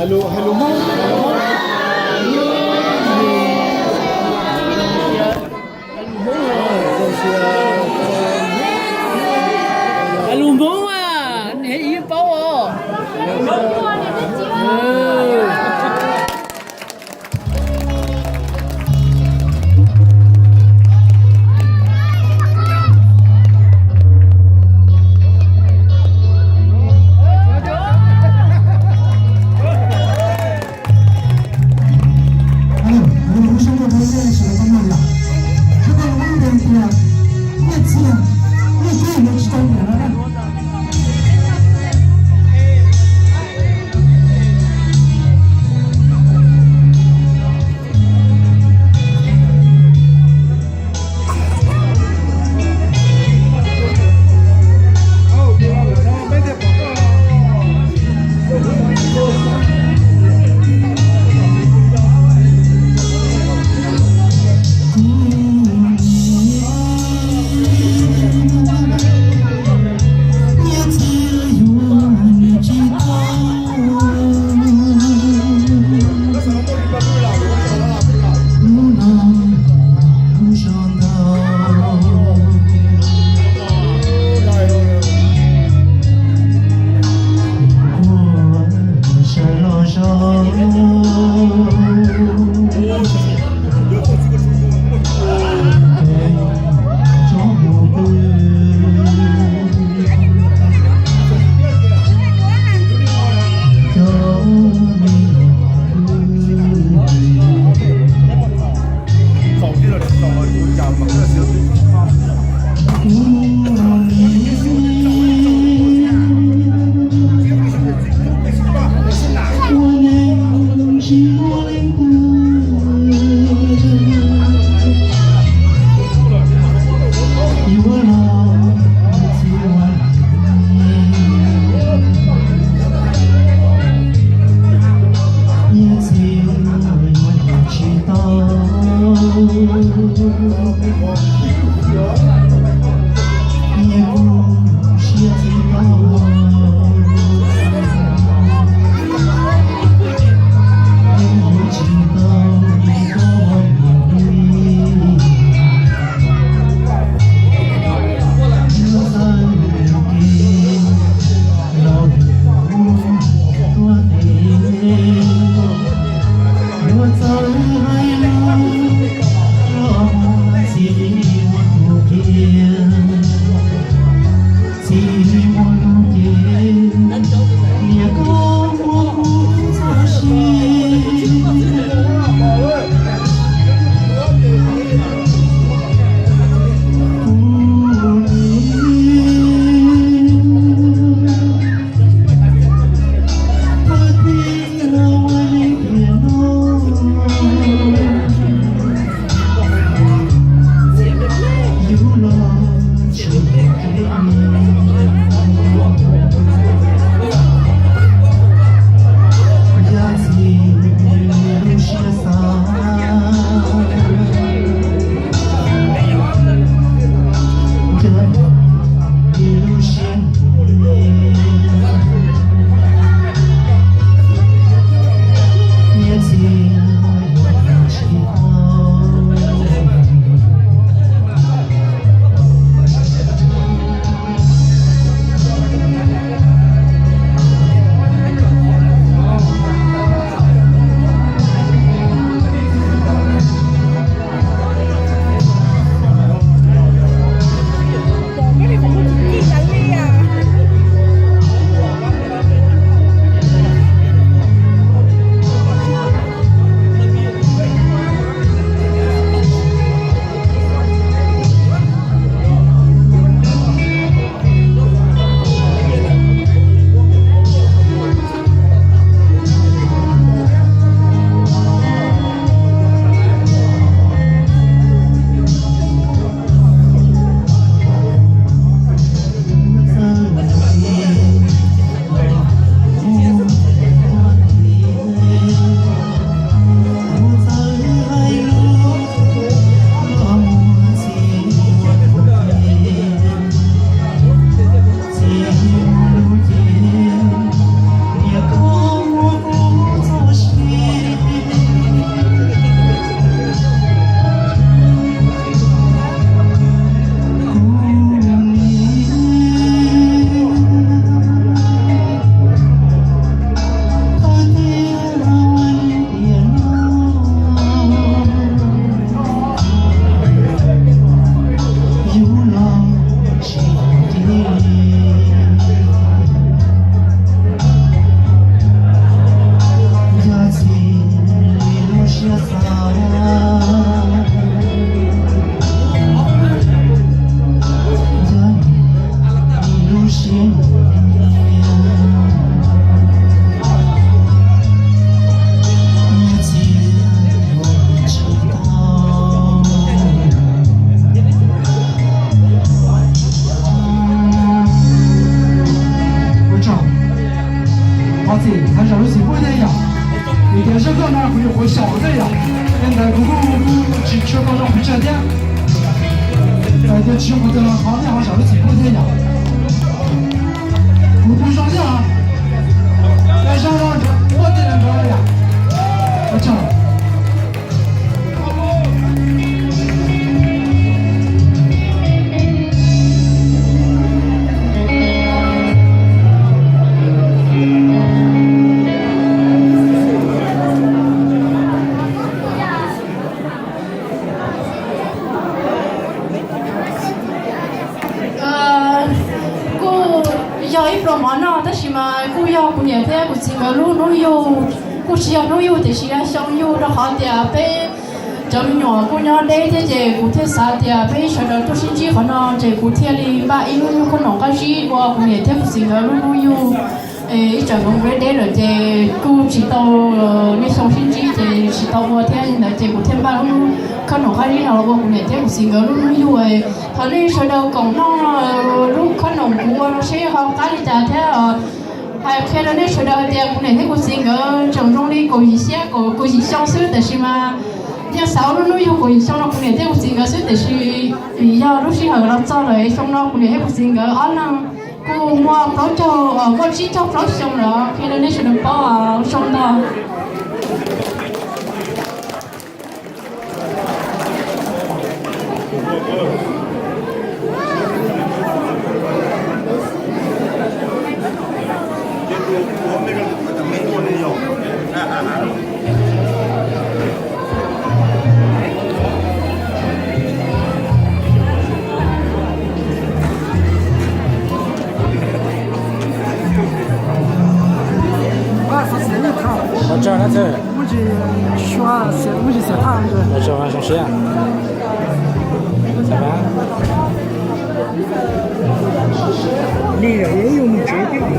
Hais lus Hmoob. Hais lus Hmoob mas, nej yeej paub os. Hav zoov lub txiv pub thiab yom. Vim tias zaj koj no kuv yuav qhuav xyaum thiab yom, li ntawd kuv kuj tsis tshua tau zoo pes tsawg thiab. Tias tsis zoo qhuav tau los qhov nej ho zam lub txiv pub thiab yom. Kuv kuj zoo thiab os. Zaj no ua tej no yom. Ua tsaug. Kuj yog ib pluas mov noj tab sis mas kuj yog kuv niam thiab kuv txiv nkawd lub hnub yug, kuj tsis yog hnub yug tiam sis yog xyoo yug rau qhov tias peb cov me nyuam kuj nyob deb thiab ces kuv thiaj xav tias peb sawv daws tuaj sib ntsib qhov no ces kuv thiaj li npaj ib lub nyuag khob noom qab zib ua kuv niam thiab kuv txiv nkawd lub hnub yug. Ib tsam hmoov deb deb lawm ces kuj tsis tau, nej xyoo sib ntsib ces tsis tau ua thiab li ntawd ces kuv thiaj npaj lub khob noom qab zib no los ua kuv niam thiab kuv txiv nkawd lub hnub yug. Thov nej sawv daws koom noj lub khob noom kuv ua no seb ho qab li cas thiab. Hais qhia rau nej sawv daws hais tias kuv niam thiab kuv txiv nkawd tseem zoo li kaum yim xyoo xwb tiam sis mas yeej xav ua lub hnub yug kaum yim xyoo rau kuv niam thiab kuv txiv nkawd xwb tiam sis vim yog lub sij hawm los txog lawm xyoo no kuv niam thiab kuv txiv nkawd ob leeg kuj muaj plaub caug, muaj tsib caug plaub xyoo lawm. Qhia rau nej sawv daws paub, ua tsaug ntau. Ua tsaug na txwj. Ua tsaug, zoo siab. Li lawm yuav mus tsev thiab.